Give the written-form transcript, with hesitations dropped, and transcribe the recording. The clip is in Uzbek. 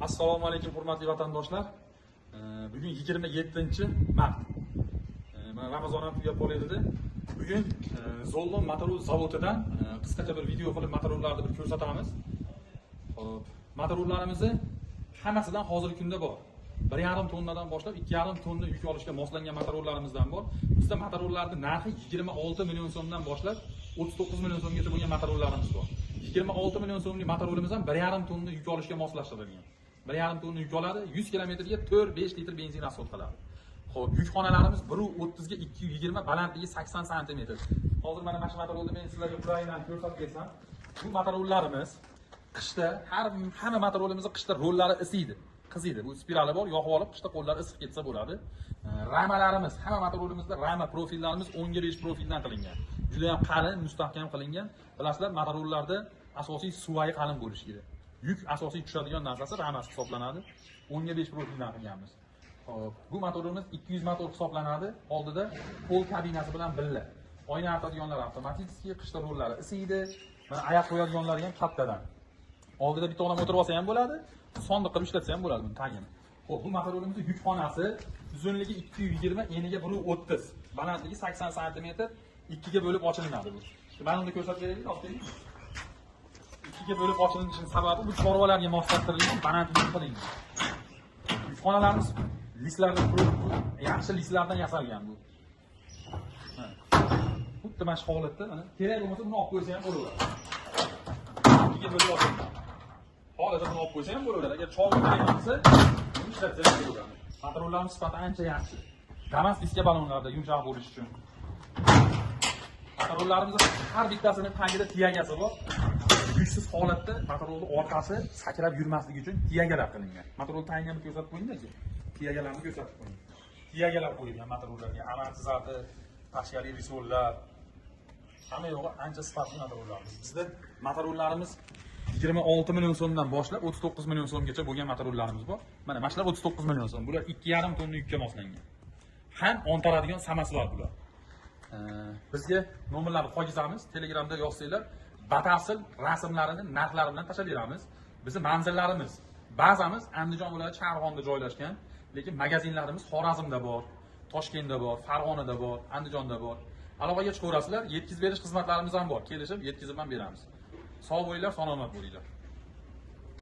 Assalomu alaykum, hurmatli vatandoshlar. Bugun 27 mart. Mana Ramazon ham tugab qoladi. Bugun Zollon motorol zavodidan qisqacha bir video qilib motorollarni bir ko'rsatamiz. Xo'p, motorollarimizni hammasidan hozirgi kunda bor. 1,5 tonnadan boshlab 2,5 tonna yuk olishga moslangan motorollarimizdan bor. Bizda motorollarning narxi 26 million so'mdan boshlab 39 million so'mgacha bo'lgan motorollarimiz bor. 26 million so'mlik motorolimiz ham 1,5 tonna yuk olishga moslashtirilgan. 1,5 tonna yuk oladi, 100 kilometrga 4-5 litr benzin расход qiladi. Xo'p, yukxonalarimiz 1.30 ga 220, balandligi 80 santimetr. Hozir mana shu motorolni men sizlarga qulaydan ko'rsatib bersam, bu motorollarimiz qishda, har hamma motorolimizni qishda rollari isiydi, qiziydi. Bu spirali bor, yoqib olib qishda qo'llar isiq ketsa bo'ladi. Ramalarimiz, hamma motorolimizda rama profillarimiz 10 ga 5 profildan qilingan. Juda ham qalin, mustahkam qilingan. Bilasizlar, motorollarda asosiy suvayi qalin bo'lishi kerak. Yuk asosiy tushadigan narsasi ramasi hisoblanadi. 10 ga 5 profildan qilganmiz. Xo'p, bu motorimiz 200 motor hisoblanadi. Oldida pol kabinasi bilan birga. Oyna artadiganlar avtomatik, qishda rollari isiydi. Mana oyoq qo'yadiganlari ham kattadan. Oldida bitta odam o'tirib olsa ham bo'ladi, sondiq qilib ishlatsa ham bo'ladi buni tagini. Xo'p, bu motorimizni yukxonasi uzunligi 220, eniga 1.30, balandligi 80 sm, ikkiga bo'lib ochilinadi bu. Mana uni ko'rsatib beraylik, olib keling. Ikkiga bo'lib ochilinishining sababi bu chorvalarga moslashtirilgan, balandlik qilingan. Yukxonalarimiz listlardan, yaxshi listlardan yasalgan bu. Ha. Xuddi mana shu holatda, mana kerak bo'lmasa buni olib qo'ysa ham bo'laveradi. Ikkiga bo'lib ochilgan. Xohlasa buni olib qo'ysa ham bo'laveradi. Agar chorva kerak bo'lsa, buni ishlatsa ham bo'laveradi. Motorlarimiz sifati ancha yaxshi. Damas diska ballonlarda yumshoq bo'lishi uchun. Motorlarimizni har bittasini tagida тяга si bor. Kuchsiz holatda motorolni orqasi sakrab yurmasligi uchun тяга lar qilingan. Motorol tagini ham ko'rsatib qo'ying aka. Тяга larni ko'rsatib qo'ying. Тяга lar qo'yilgan motorollarga, amortizator, tashqari resorlar, hamma yo'g'i ancha sifatli motorollarimiz. Bizda motorollarimiz 26 million so'mdan boshlab 39 million so'mgacha bo'lgan motorollarimiz bor. Mana shular 39 million so'm. Bular 2,5 tonna yukka moslangan. Ham ontaradigan samosval bular. Bizga nomerlarni qo'ygizamiz. Telegramda yozsanglar, batafsil rasmlarini, narxlari bilan tashlab beramiz. Bizni manzillarimiz, bazamiz Andijon viloyati Charg'onda joylashgan, lekin magazinlarimiz Xorazmda bor, Toshkentda bor, Farg'onada bor, Andijonda bor. Aloqaga chiqaverasizlar, yetkazib berish xizmatlarimiz ham bor. Kelishib, yetkazib ham beramiz. Sog' bo'linglar, salomat bo'linglar.